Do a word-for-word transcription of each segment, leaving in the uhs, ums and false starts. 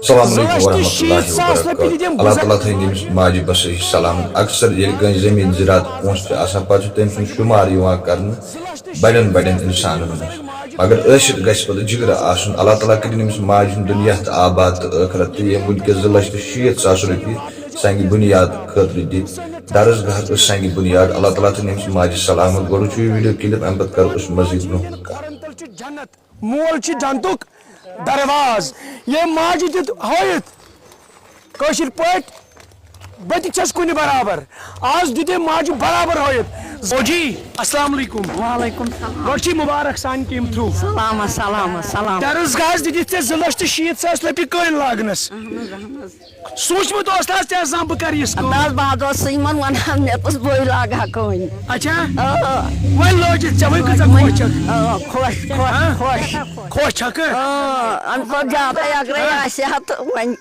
السلام علیکم ورحمۃ اللہ وبرکاتہ۔ اللہ تعالیٰ تھٲیِن تٔمِس ماجہِ بصحیح سلامت۔ اکثر ییٚلہِ کٲنٛسہِ زٔمیٖن زِراعت پونٛسہٕ چھِ آسان، پتہٕ چھُ تٔمۍ سُنٛد شُمار یِوان کرنہٕ بڑٮ۪ن بڑٮ۪ن اِنسانن منٛز، مگر ٲسِتھ گژھِ پتہٕ جِگرٕ آسُن۔ اللہ تعالیٰ کٔرِنۍ أمِس ماجہِ ہُنٛد دُنیا تہٕ آباد تہٕ ٲخرت تہِ۔ ییٚمۍ وٕنکیٚس زٕ لچھ تہٕ شیٖتھ ساس رۄپیہِ سنگِ بُنیاد خٲطرٕ دِتۍ، درسگاہس ٲس سنگِ بُنیاد۔ اللہ تعالیٰ تھٲیِن أمِس ماجہِ سلامت۔ گۄڈٕ وٕچھِو یہِ ویڈیو کلپ، اَمہِ پتہٕ کرو أسۍ مزید برونٛہہ کتھ۔ مول چھُ جنتُک دروازٕ۔ ییٚمۍ ماجہِ دیُت ہٲوِتھ کٲشِر پٲٹھۍ، بہٕ تہِ چھَس کُنہِ برابر۔ آز دیُت أمۍ ماجہِ برابر ہٲوِتھ۔ زوجی، السلام علیکم۔ وعلیکم السلام۔ گۄڈٕ چھِ مبارک سانہِ ٹیٖم تھرٛوٗ۔ سلامت، سلامت، سلامت۔ درسگاہس دِتِتھ ژےٚ زٕ لچھ تہٕ شیٖتھ ساس رۄپیہِ کٔنۍ لاگنس۔ اہن حظ، اہن حظ۔ سوٗنٛچمُت اوس نہ حظ ژےٚ زانٛہہ بہٕ کرٕ یِژھ کٲم؟ نہ حظ، بہٕ حظ اوسُس یِمن ونان، مےٚ دوٚپُس، بٕے لاگہٕ ہا کٲنۍ۔ اچھا؟ آ۔ وۄنۍ لٲجِتھ ژےٚ، وۄنۍ کۭژاہ خۄش چھکھ؟ آ، خۄش، خۄش، ہاں؟ خۄش۔ خۄش چھکھ؟ آ، اَمہِ کھۄتہٕ زیادَے اگرے ہاں؟ آسہِ ہا تہٕ وۄنۍ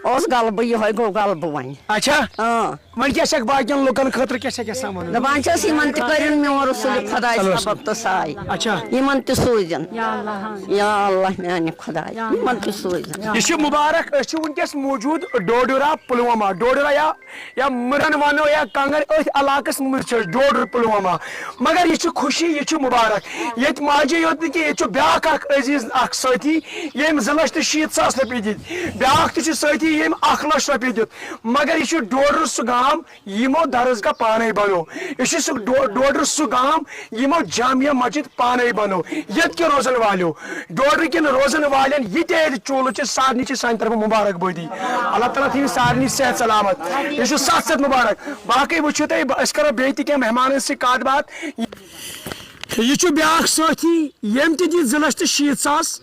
اوس غلبہٕ، یِہوٚے گوٚو غلبہٕ وۄنۍ۔ اچھا؟ آ۔ وۄنۍ کیٛاہ چھکھ باقین لُکن خٲطرٕ کیٛاہ چھکھ یژھان ونُن؟ دپان چھَس، یِمن تہِ کٔرِن میون رسول خۄداے اچھا۔ سبب تہٕ ساے۔ اچھا۔ یِمن تہِ سوٗزِن۔ یا اللہ۔ یا اللہ میانہِ خۄداے، یِمن تہِ سوٗزِن۔ یہِ چھُ مُبارک، أسۍ چھِ وٕنکیٚس موٗجوٗد ڈوڈورہ پُلوامہ، ڈوڈورہ یا، یا مٕرن ونو یا کنگر، أتھۍ علاقس منٛز چھِ أسۍ ڈوڈر پُلوامہ۔ مگر یہِ چھِ خوشی، یہِ چھُ مُبارک۔ ییٚتہِ ماجے یوت نہٕ کینٛہہ، ییٚتہِ چھُ بیٛاکھ اکھ عزیٖز اکھ سٲتھی، ییٚمۍ زٕ لچھ تہٕ شیٖتھ ساس رۄپیہِ دِتۍ۔ بیٛاکھ تہِ چھُ سٲتھی، ییٚمۍ اکھ لچھ رۄپیہِ دیُت۔ مگر یہِ چھُ ڈوڈر سُہ گام، یِمو درسگاہ پانے بنو۔ یہِ چھُ سُہ ڈو-، ڈوڈر سُہ گام، یِمو جامع مسجد پانے بنو۔ ییٚتہِ کہِ روزن والیو، ڈوڈر کٮ۪ن روزن والٮ۪ن یہِ تہِ ییٚتہِ چولہٕ چھِ، سارنٕے چھِ سانہِ طرفہٕ مُبارک بٲدی۔ اللہ تعالیٰ تھٲیِن سارنٕے صحت سلامت۔ یہِ چھُ ستھ ستھ مُبارک۔ باقٕے وٕچھِو تُہۍ، بہٕ، أسۍ کرو بیٚیہِ تہِ کینٛہہ مہمانن سۭتۍ کتھ باتھ۔ یہِ چھُ بیٛاکھ سٲتھی، ییٚمۍ تہِ دِتۍ زٕ لچھ تہٕ شیٖتھ ساس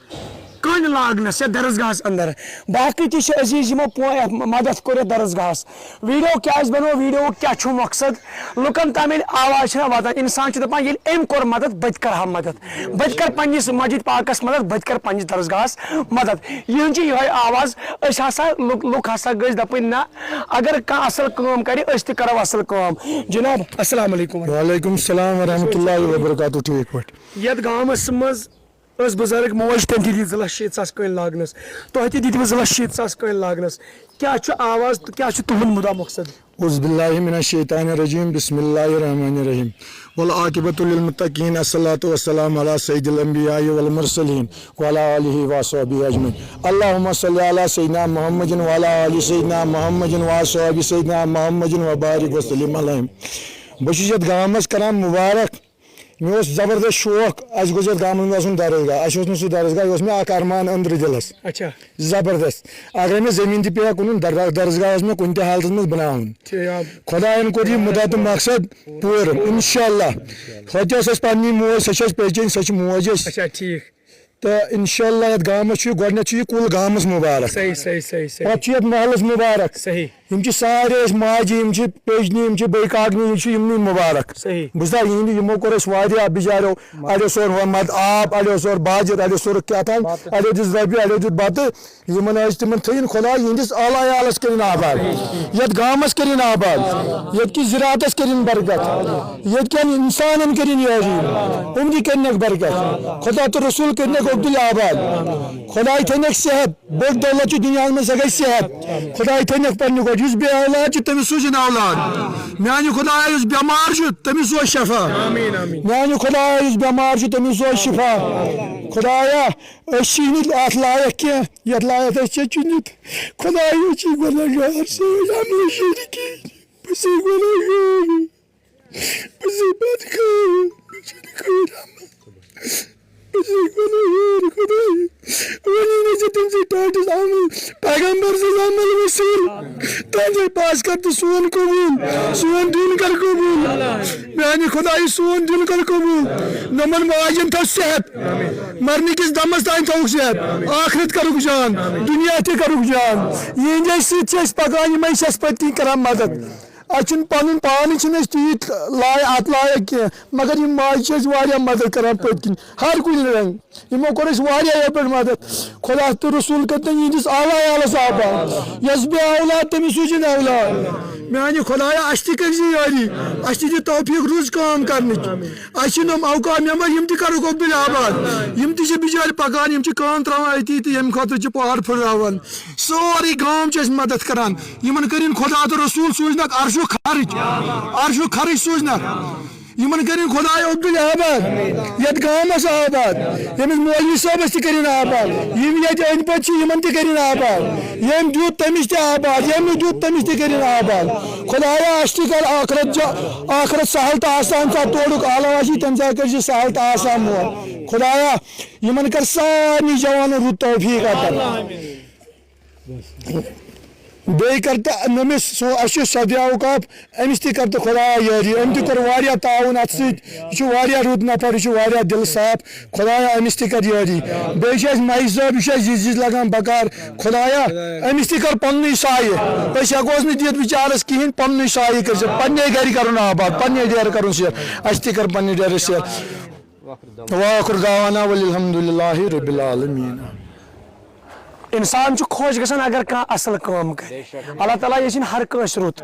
کٔنۍ لاگنس یتھ درسگاہس اندر۔ باقٕے تہِ چھِ عزیٖز یِمو پو-، یتھ مدد کوٚر یتھ درسگاہس۔ ویڈیو کیازِ بنوو، ویڈیو کیٛاہ چھُ مقصد؟ لُکن تام ییٚلہِ آواز چھنہ واتان، انسان چھُ دپان، ییٚلہِ أمۍ کوٚر مدد، بہٕ تہِ کرٕ ہا مدد، بہٕ تہِ کرٕ پننِس مسجد پاکس مدد، بہٕ تہِ کرٕ پننِس درسگاہس مدد۔ یِہُنٛد چھِ یِہوٚے آواز۔ أسۍ ہسا لُک، لُکھ ہسا گٔژھۍ دپٕنۍ، نہ، اگر کانٛہہ اصل کٲم کرِ، أسۍ تہِ کرو اصل کٲم۔ جناب، السلام علیکم۔ وعلیکم السلام ورحمۃ اللہ وبرکاتہ۔ ٹھیٖک پٲٹھۍ؟ یتھ گامس منٛز ٲس بُزرگ موج، تٔمۍ تہِ دِتۍ زٕ لچھ شیٖتھ ساس کٔنۍ لاگنس، تۄہہِ تہِ دِتوٕ زٕ لچھ شیٖتھ ساس کٔنۍ لاگنس، کیٛاہ چھُ آواز تہٕ کیٛاہ چھُ تُہُنٛد مُدا مقصد؟ اعوذ باللہ من الشیطان الرجیم، بسم اللہ الرحمن الرحیم، والعاقبۃ للمتقین، الصلاۃ والسلام علی سید الانبیاء والمرسلین، وعلی آلہ وصحبہ اجمعین۔ اللہم صلی علی سیدنا محمد وعلی آل سیدنا محمد وصحبہ سیدنا محمد وبارک وسلم علیہم۔ بہٕ چھُس یتھ گامس کران مبارک۔ مےٚ اوس زبردست شوق، اَسہِ گوٚژھ یَتھ گامَس منٛز آسُن درسگاہ۔ اَسہِ اوس نہٕ سُہ درسگاہ، یہِ اوس مےٚ اکھ ارمان أنٛدرٕ دِلَس۔ اچھا۔ زبردست۔ اگرے مےٚ زٔمیٖن تہِ پیٚیہِ ہا کٕنُن، در-، درسگاہ اوس مےٚ کُنہِ تہِ حالتس منٛز بناوُن۔ ٹھیٖک۔ خۄدایَن کوٚر یہِ مُدا تہٕ مقصد پوٗرٕ، انشاءاللہ۔ ہۄتہِ ٲس اَسہِ پننی موج، سۄ چھِ اَسہِ پیٚچیٚنۍ، سۄ چھِ موج اَسہِ۔ اچھا، ٹھیٖک۔ تہٕ انشاءاللہ یَتھ گامَس چھُ یہِ، گۄڈٕنیتھ چھُ یہِ کُل گامَس مُبارک۔ صحیح، صحیح، صحیح، صحیح۔ پتہٕ چھُ یَتھ محلَس مُبارک۔ صحیح۔ یِم چھِ سارے أسۍ ماجہِ، یِم چھِ پیٚجنہِ، یِم چھِ بیٚیہِ کاکنہِ، یِم چھِ یِمنٕے مُبارک۔ صحیح۔ بوٗزتھا؟ یِہِنٛدِ یِمو کوٚر اَسہِ واریاہ بِچاریو، اَڑیو سوٗر ہُمَتھ آب، اَڑیو سوٗر باجِر، اَڑیو سوٗرُکھ کیٛاہ تام، بَتہٕ۔ اَڑیو دِژ رۄپیہِ، اَڑیو دیُت بَتہٕ۔ یِمَن ٲسۍ تِمَن تھٲیِن خۄداے یِہِنٛدِس اعلیٰ عیالَس کٔرِن آباد، یَتھ گامَس کٔرِن آباد، ییٚتہِ کِس زِراعتَس کٔرِن برکت، ییٚتہِ کٮ۪ن اِنسانَن کٔرِن یٲری، عُمرِ کٔرنَکھ برکت، خۄدا تہٕ رسوٗل کٔرنَکھ عبدالآباد، خۄداے تھٲینَکھ صحت۔ بٔڑ دولت چھِ دُنیاہَس منٛز، سۄ گٔے صحت۔ خۄداے تھٲینَکھ پنٛنہِ گۄڈٕ۔ یُس بے اولاد چھُ، تٔمِس سوٗزِن اولاد۔ میٛانہِ خۄدایا، یُس بٮ۪مار چھُ، تٔمِس سوز شفا۔ آمیٖن، آمیٖن۔ میٛانہِ خۄدایا، یُس بٮ۪مار چھُ، تٔمِس سوز شفا۔ خۄدایا، أسۍ چھِی نہٕ اَتھ لایق کینٛہہ، یَتھ لایق اَسہِ ژےٚ چُنِتھ۔ خۄدایا، أسۍ چھِی گۄنہگار سٲنۍ، اَمہِ شُرۍ کِنۍ۔ بہٕ چھُسَے گۄنہگار۔ بہٕ چھُسَے بدکار۔ مےٚ چھُنہٕ کٕہٕنۍ رحمت۔ بہٕ چھُسَے گۄنہگار، خۄدایا۔ وۄنۍ یی نہٕ ژےٚ تٔمۍ سٕے ٹاٹھِس عمل، پیغمبر سٕنٛز عمل وصوٗل۔ تُہٕنٛدے پاس کر تہٕ سون قبوٗل، سون دِل کر قبوٗل۔ میٛانہِ خۄدایہِ، سون دِل کر قبوٗل۔ نۄمن ماجن تھٲو صحت، مرنہٕ کِس دمس تام تھٲوُکھ صحت۔ آخرت کرُکھ جان، دُنیا تہِ کرُکھ جان۔ یِہنٛدے سۭتۍ چھِ أسۍ پکان، یِمے چھِ اَسہِ پٔتۍ کِنۍ کران مدد۔ اَسہِ چھُنہٕ پَنُن پان چھِنہٕ أسۍ تیٖتۍ لایق، اَتھ لایق کینٛہہ، مگر یِم ماجہِ چھِ اَسہِ واریاہ مدد کران پٔتۍ کِنۍ ہر کُنہِ رنٛگہٕ۔ یِمو کوٚر اَسہِ واریاہ یَپٲرۍ مدد۔ خۄدا تہٕ رسوٗل کٔرۍ تَن یِہِنٛدِس اعلیٰ عیالَس آباد۔ یَس بے اولاد، تٔمِس سوٗزِن اولاد۔ میانہِ خۄدایا، اَسہِ تہِ کٔرۍ زِ یٲری، اَسہِ تہِ دِ توفیٖق رٕژ کٲم کرنٕچ۔ اَسہِ چھِ نۄم اوقاف مٮ۪مبر، یِم تہِ کرُکھ عبدالآباد، یِم تہِ چھِ بِچٲرۍ پکان، یِم چھِ کٲم تراوان أتی تہٕ ییٚمہِ خٲطرٕ چھِ پہاڑ پھٕٹراوان۔ سورُے گام چھِ اَسہِ مدد کران۔ یِمن کٔرِن خۄدا تہٕ رسول سوٗزنکھ عرشُک خرٕچ، عرشُک خرٕچ سوٗزنکھ۔ یِمن کٔرِن خۄداے عبدالآباد، یتھ گامس آباد، ییٚمِس مولوی صٲبس تہِ کٔرِن آباد، یِم ییٚتہِ أنٛدۍ پٔتۍ چھِ یِمن تہِ کٔرِن آباد، ییٚمۍ دیُت تٔمِس تہِ آباد، ییٚمۍ نہٕ دیُت تٔمِس تہِ کٔرِن آباد۔ خۄدایا، اَسہِ تہِ کر ٲخرت جا-، ٲخرت سہل تہٕ آسان، ژٕ تورُک عالم آسی، تَمہِ ساتہٕ کٔرۍ زِ سہل تہٕ آسان مول۔ خۄدایا، یِمن کر سارنٕے جوانن رُت توفیٖق عطا۔ بیٚیہِ کر تہٕ نٔمِس سو-، اَسہِ چھُ صدر اوقاف، أمِس تہِ کر تہٕ خۄدایا یٲری۔ أمۍ تہِ کوٚر واریاہ تعاوُن اَتھ سۭتۍ۔ یہِ چھُ واریاہ رُت نفر، یہِ چھُ واریاہ دِل صاف۔ خۄدایا، أمِس تہِ کر یٲری۔ بیٚیہِ چھُ اَسہِ مَجہِ صٲب، یہِ چھُ اَسہِ زِٹھۍ زِٹھۍ لگان بکار۔ خۄدایا، أمِس تہِ کر پننُے سایہِ۔ أسۍ ہٮ۪کوس نہٕ دِتھ بِچارس کِہیٖنۍ، پننُے سایہِ کٔرۍ زِ پننے گرِ کرُن آباد، پننے ڈیرٕ کرُن سیر۔ اَسہِ تہِ کر پننہِ ڈیرٕ سیر۔ وآخر دعوانا وللحمد للہ رب العالمین۔ انسان چھُ خۄش گژھان اگر کانٛہہ اصل کٲم کرِ۔ اللہ تعالیٰ یژھِن ہر کٲنٛسہِ رُت۔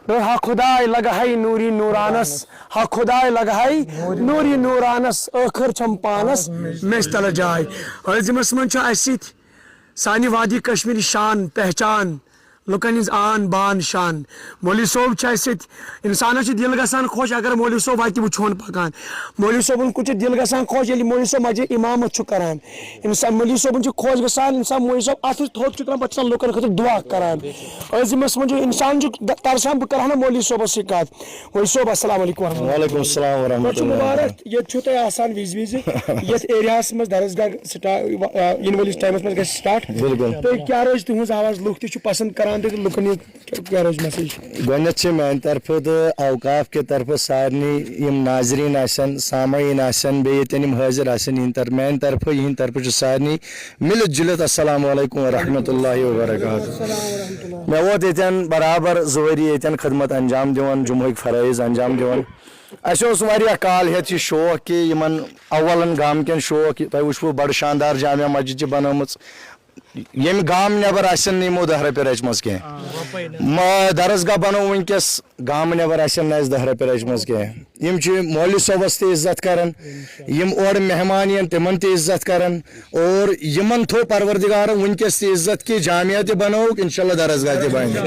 رہا خدائے لگہے نوری نورانس، ہا خدائے لگہے نوری نورانس، ٲخر چھم پانس میٚژِ تل جاے۔ عٲزمس منٛز چھُ اسہِ سۭتۍ سانہِ وادی کشمیرٕچ شان پہچان، لُکن ہٕنٛز آن بان شان۔ مولوی صٲب چھُ اسہِ سۭتۍ، انسانس چھُ دل گژھان خۄش اگر مولوی صٲب وتہِ وٕچھون پکان۔ مولوی صٲبُن کُن چھُ دل گژھان خۄش ییٚلہِ مولوی صٲب مسجد امامت چھُ کران۔ انسان مولوی صٲبُن چھُ خۄش گژھان، انسان مولوی صٲب اتھس تھوٚد چھُ تُلان، پتہٕ چھُ آسان لُکن خٲطرٕ دعا کران۔ عٲزمس منٛز چھُ انسان چھُ د-، ترسان بہٕ کرٕ ہا نہ مولوی صٲبس سۭتۍ کتھ۔ مولوی صٲب، السلام علیکم ورحمۃ اللہ۔ وعلیکم السلام ورحمۃ پتہٕ چھُ اللہ مبارک، وبرکاتہ۔ ییٚتہِ چھُ تۄہہِ آسان وِزِ وِزِ یتھ ایریاہس منٛز درسگاہ سٹا-، آ، یِنہٕ وٲلِس ٹایمس منٛز گژھِ سٹارٹ۔ بِلکُل۔ تُہۍ کیٛاہ روزِ تُہنٛز آواز؟ لُکھ تہِ چھِ پسند کران تہٕ لُکن یہِ کیٛاہ روزِ میسیج؟ گۄڈٕنٮ۪تھ چھِ میانہِ طرفہٕ تہٕ اوقاف کہِ طرفہٕ سارنٕے یِم ناظریٖن آسن، سامعیٖن آسن، بیٚیہِ ییٚتٮ۪ن یِم حٲضِر آسن، یِہِنٛدِ طرفہٕ، میانہِ طرفہٕ، یِہِنٛدِ طرفہٕ چھِ سارنٕے مِلِتھ جُلِتھ السلام علیکم ورحمۃ اللہ وبرکاتہ۔ مےٚ ووت ییٚتٮ۪ن برابر زٕ ؤری ییٚتٮ۪ن خدمت انجام دِوان، جمعہٕکۍ فرٲیض انجام دِوان۔ اَسہِ اوس واریاہ کال ہیٚتھ یہِ شوق کہِ یِمن اولن گامہٕ کٮ۪ن شوق، تۄہہِ وٕچھوٕ بڑٕ شاندار جامع مسجد چھِ بنٲومٕژ۔ ییٚمہِ گامہٕ نٮ۪بر آسن نہٕ یِمو دَہ رۄپیہِ رٔچھمٕژ کینٛہہ۔ ما-، درسگاہ بنوو وٕنکیٚس، گامہٕ نٮ۪بر آسن نہٕ اَسہِ دَہ رۄپیہِ رٔچھمٕژ کینٛہہ۔ یِم چھِ مولوی صٲبس تہِ عزت کران، یِم اورٕ مہمان یِن تِمن تہِ عزت کران، اور یِمن تھوٚو پروردگارن وٕنکیٚس تہِ عزت کہِ جامعہ تہِ بنووُکھ، انشاءاللہ درسگاہ تہِ بنہِ۔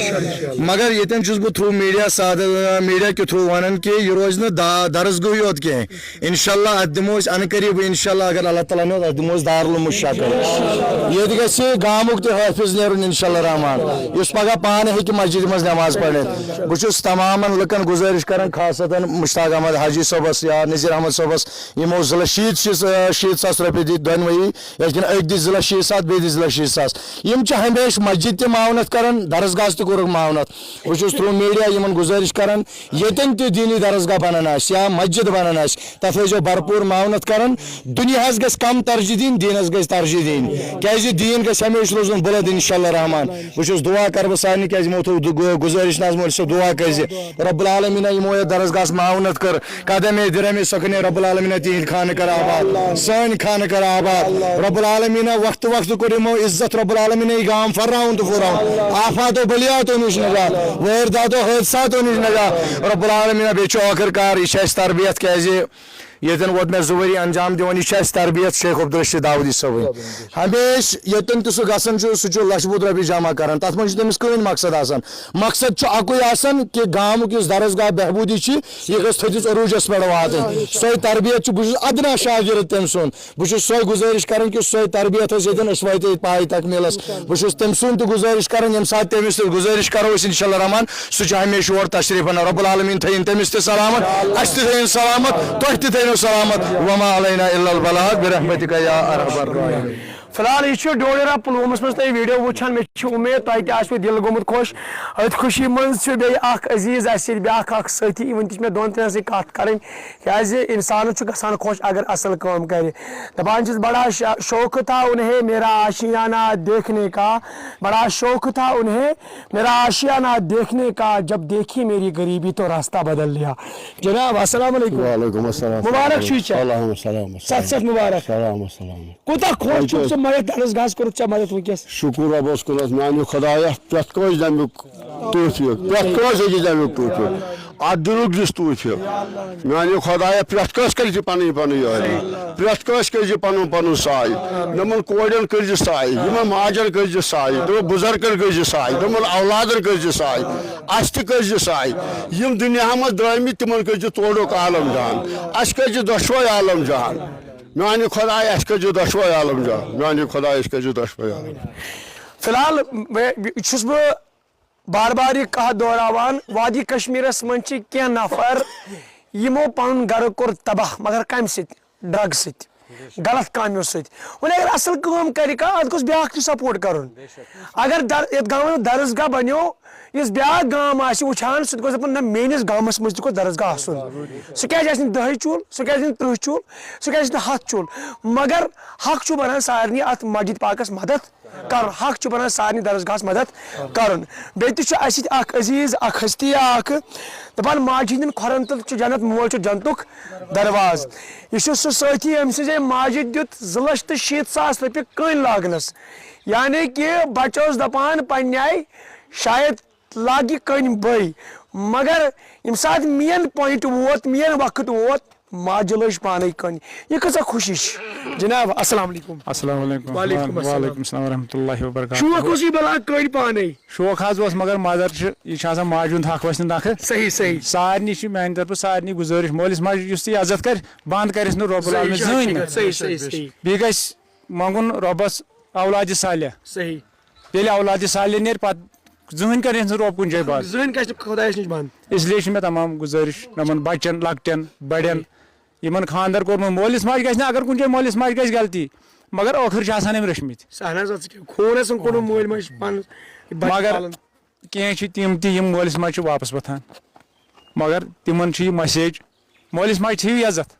مگر ییٚتٮ۪ن چھُس بہٕ through media سادٕ، media کہِ through ونان کہِ یہِ روزِ نہٕ دا-، درسگاہٕے یوت کینٛہہ۔ انشاءاللہ اتھ دِمو أسۍ عنقریب، انشاءاللہ اگر اللہ تعالیٰ نیوٗ، اتھ دِمو أسۍ دارالعلوم شکل۔ ییٚتہِ گژھِ گامُک تہِ حٲفظ نیرُن انشاءاللہ رحمان، یُس پگاہ پانہٕ ہیٚکہِ مسجدِ منٛز نماز پرِتھ۔ بہٕ چھُس تمامن لُکن گُزٲرِش کران، خاصتاً مشتاق احمد حاجی صٲبس یا نذیر احمد صٲبس، یِمو زٕ لچھ شیٖتھ، شیٖتھ ساس رۄپیہِ دِتۍ دۄنوَیی، یتھ کِنۍ أکۍ دِتۍ زٕ لچھ شیٖتھ ساس، بیٚیہِ دِتۍ زٕ لچھ شیٖتھ ساس۔ یِم چھِ ہمیشہِ مسجد تہِ معاونت کران، درسگاہس تہِ کوٚرُکھ معاونت۔ بہٕ چھُس through media یِمن گُزٲرِش کران، ییٚتٮ۪ن تہِ دیٖنی درسگاہ بنان آسہِ یا مسجد بنان آسہِ، تتھ ٲسۍزیو بھرپوٗر معاونت کران۔ دُنیاہس گژھِ کم ترجیح دِنۍ، دیٖنس گژھِ ترجیح دِنۍ، کیازِ دیٖن گژھِ ہمیشہِ روزُن بُلند انشاءاللہ رحمان۔ بہٕ چھُس دعا کرٕ بہٕ سارنٕے، کیازِ یِمو تھوٚو دُ-، گُ-، گُزٲرِش نظمہِ صٲب، دعا کٔرۍ زِ رب العالمیٖن یِمو یتھ درسگاہس معاونت کٔر، قدمے درمے سکنے رب العالمین تِہنٛدۍ خانہٕ کر آباد، سٲنۍ خانہٕ کر آباد۔ رب العالمین وقتہٕ وقتہٕ کوٚر یِمو عزت، رب العالمین یہِ گام پھٔہراوُن تہٕ پھٔہراوُن۔ آفاتو بلیاتو نِش نجات، وٲرۍ داتو حٲدثاتو نِش نجات۔ رب العالمین بیٚیہِ چھُ ٲخٕر کار، یہِ چھُ اَسہِ تربیت، کیازِ ییٚتٮ۪ن ووت مےٚ زٕ ؤری انجام دِوان، یہِ چھُ اَسہِ تربیت شیخ عبدالرشید داوودی صٲبٕنۍ۔ ہمیشہِ ییٚتٮ۪ن تہِ سُہ گژھان چھُ، سُہ چھُ لچھ بوٚد رۄپیہِ جمع کران، تتھ منٛز چھُ تٔمِس کٕہٕنۍ مقصد آسان۔ مقصد چھُ اکُے آسان کہِ گامُک یُس درسگاہ بہبودی چھِ، یہِ گژھِ تھٔدِس عروٗجس پٮ۪ٹھ واتٕنۍ۔ سۄے تربیت چھُ، بہٕ چھُس ادنا شاگرد تٔمۍ سُنٛد۔ بہٕ چھُس سۄے گُزٲرِش کران کہِ سۄے تربیت ٲس ییٚتٮ۪ن أسۍ وٲتۍ پایہِ تکمیٖلس۔ بہٕ چھُس تٔمۍ سُنٛد تہِ گُزٲرِش کران، ییٚمہِ ساتہٕ تٔمِس سۭتۍ گُزٲرِش کرو أسۍ انشاءاللہ رحمان، سُہ چھُ ہمیشہِ یور تشریٖف انان۔ رب العالمین تھٲیِن تٔمِس تہِ سلامت، اَسہِ تہِ تھٲیِن سلامت، تۄہہِ تہِ تھٲیِنو سلامت۔ وما علینا الا البلاغ برحمتک یا ارحم الراحمین۔ فی الحال یہِ چھُ ڈوڈیرہ پُلوٲمِس منٛز تۄہہِ ویٖڈیو وٕچھان، مےٚ چھِ اُمید تۄہہِ تہِ آسِوٕ دِل گوٚمُت خۄش۔ أتھۍ خوشی منٛز چھُ بیٚیہِ اکھ عزیٖز اَسہِ سۭتۍ، بیٛاکھ اکھ سٲتھی، یِمن تہِ چھِ مےٚ دۄن ترٛٮ۪ن سۭتۍ کَتھ کَرٕنۍ، کیٛازِ اِنسانَس چھُ گژھان خۄش اگر اَصٕل کٲم کَرِ۔ دَپان چھِس، بڑا شا-، شوق تھا انہیں میرا آشیانہ دیکھنے کا، بڑا شوق تھا انہیں میرا آشیانہ دیکھنے کا، جب دیکھی میری غریبی تو راستہ بدل لیا۔ جناب، السلام علیکم۔ وعلیکم السلام۔ مبارک چھُے ژےٚ۔ الحمد السلام۔ ستھ ستھ مبارک۔ سلام السلام۔ کوٗتاہ خۄش چھُکھ ژٕ مگر درسگاہس کوٚرُتھ ژےٚ مدد وٕنکیٚس؟ شُکُر رۄبس کُنتھ، میانہِ خۄدایہ، پرٛٮ۪تھ کٲنٛسہِ دِمُک توفیٖق، پرٛٮ۪تھ کٲنٛسہِ أکِس دِمُک توفیٖق، اتھ دِلُک دِس توفیٖق۔ میانہِ خۄدایہ، پرٛٮ۪تھ کٲنٛسہِ کٔرۍ زِ پنٕنۍ پنٕنۍ یٲری، پرٛٮ۪تھ کٲنٛسہِ کٔرۍ زِ پنُن پنُن سایہِ، یِمن کورٮ۪ن کٔرۍ زِ سایہِ، یِمن ماجن کٔرۍ زِ سایہِ، تِمن بُزرگن کٔرۍ زِ سایہِ، تِمن اولادن کٔرۍ زِ سایہِ، اسہِ تہِ کٔرۍ زِ سایہِ۔ یِم دُنیاہس منٛز درٛٲمٕتۍ، تِمن کٔرۍ زِ تورُک عالم جان، اسہِ کٔرۍ زِ دۄشوے عالم جان۔ میانہِ خۄدایہ، اسہِ کٔرۍ زِ دۄشوے عالم جان، میانہِ خۄدایہ، اسہِ کٔرۍ زِ دۄشوے عالم۔ فی الحال بہٕ، بہٕ چھُس بہٕ بار بار یہِ کتھ دہراوان، وادی کشمیرس منٛز چھِ کینٛہہ نفر یِمو پنُن گرٕ کوٚر تباہ، مگر کمہِ سۭتۍ؟ ڈرگ سۭتۍ، غلط کامیو سۭتۍ۔ وۄنۍ اگر اصل کٲم کرِ کانٛہہ، اتھ گوٚژھ بیاکھ تہِ سپورٹ کرُن۔ اگر در-، یتھ گامس منٛز درسگاہ بنیو، یُس بیاکھ گام آسہِ وٕچھان، سُہ تہِ گوٚژھ دپُن، نہ، میٲنِس گامس منٛز تہِ گوٚژھ درسگاہ آسُن۔ سُہ کیازِ آسہِ نہٕ دہے چول، سُہ کیازِ آسہِ نہٕ ترٕٛہ چول، سُہ کیازِ آسہِ نہٕ ہتھ چول؟ مگر حق چھُ بنان سارنٕے اتھ مسجد پاکس مدد کرُن، حق چھُ بنان سارنٕے درسگاہس مدد کرُن۔ بیٚیہِ تہِ چھُ اسہِ سۭتۍ اکھ عزیز، اکھ ہستی اکھ، دپان، ماجہِ ہٕنٛدٮ۪ن کھۄرن تل چھُ جنت، مول چھُ جنتُک دروازٕ۔ یہِ چھُ سُہ سٲتھی، أمۍ سٕنٛزے ماجہِ دیُت زٕ لچھ تہٕ شیٖتھ ساس رۄپیہِ کٔنۍ لاگنس۔ یعنی کہِ بچہٕ اوس دپان پننہِ آیہِ، شاید لاگہِ کٔنۍ بٔے، مگر ییٚمہِ ساتہٕ مین پوینٹ ووت، مین وقت ووت، ماجہِ لٔج پانے کٔنۍ۔ یہِ کۭژاہ خوشی چھِ۔ جناب، السلام علیکم۔ السلام علیکم۔ وعلیکم السلام۔ وعلیکم السلام ورحمۃ اللہ وبرکاتہ۔ شوق اوس یہِ بلاک کٔنۍ پانے۔ شوق حظ اوس، مگر مدر چھِ، یہِ چھِ آسان ماجہِ ہُنٛد حق وَسہِ نہٕ نکھٕ۔ صحیح، صحیح۔ سارنٕے چھِ میانہِ طرفہٕ سارنٕے گُزٲرِش، مٲلِس ماجہِ یُس تہِ عزت کرِ، بنٛد کٔرِس نہٕ رۄب العالمین زٕہٕنۍ نہٕ۔ صحیح، صحیح، صحیح۔ بیٚیہِ گژھِ منٛگُن رۄبس اولادِ صالح۔ صحیح۔ ییٚلہِ اولادِ صالح نیرِ، پتہٕ زٕہٕنۍ کَرِ أمۍ سٕنٛز رۄب کُنہِ جایہِ بنٛد۔ زٕہٕنۍ گژھِ نہٕ خۄدایَس نِش بنٛد۔ اس لیے چھِ مےٚ تمام گُزٲرِش یِمَن بَچَن، لۄکٹٮ۪ن، بَڑٮ۪ن، یِمَن خانٛدر کوٚرمُت، مٲلِس ماجہِ گژھِ نہٕ، اگر کُنہِ جایہِ مٲلِس ماجہِ گژھِ غلطی، مگر ٲخٕر چھِ آسان أمۍ رٔچھمٕتۍ۔ اہن حظ، اَتھ چھِ کھوٗن آسان کوٚڑمُت مٲلۍ ماجہِ پانَس، بَچہِ مگر پالان۔ کینٛہہ چھِ تِم تہِ، یِم مٲلِس ماجہِ چھِ واپَس وۄتھان، مگر تِمَن چھِ یہِ مسیج، مٲلِس ماجہِ تھٲیِو عزت،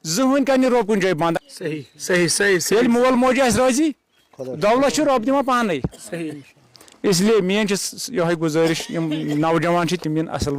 زٕہٕنۍ کَرِ نہٕ رۄب کُنہِ جایہِ بنٛد۔ صحیح، صحیح، صحیح، صحیح۔ ییٚلہِ مول موج آسہِ رٲضی، دولت چھُ رۄب دِوان پانے۔ صحیح۔ اس لیے میٲنۍ چھِ س-، یِہوٚے گُزٲرِش، یِم نوجوان چھِ، تِم یِن اَصٕل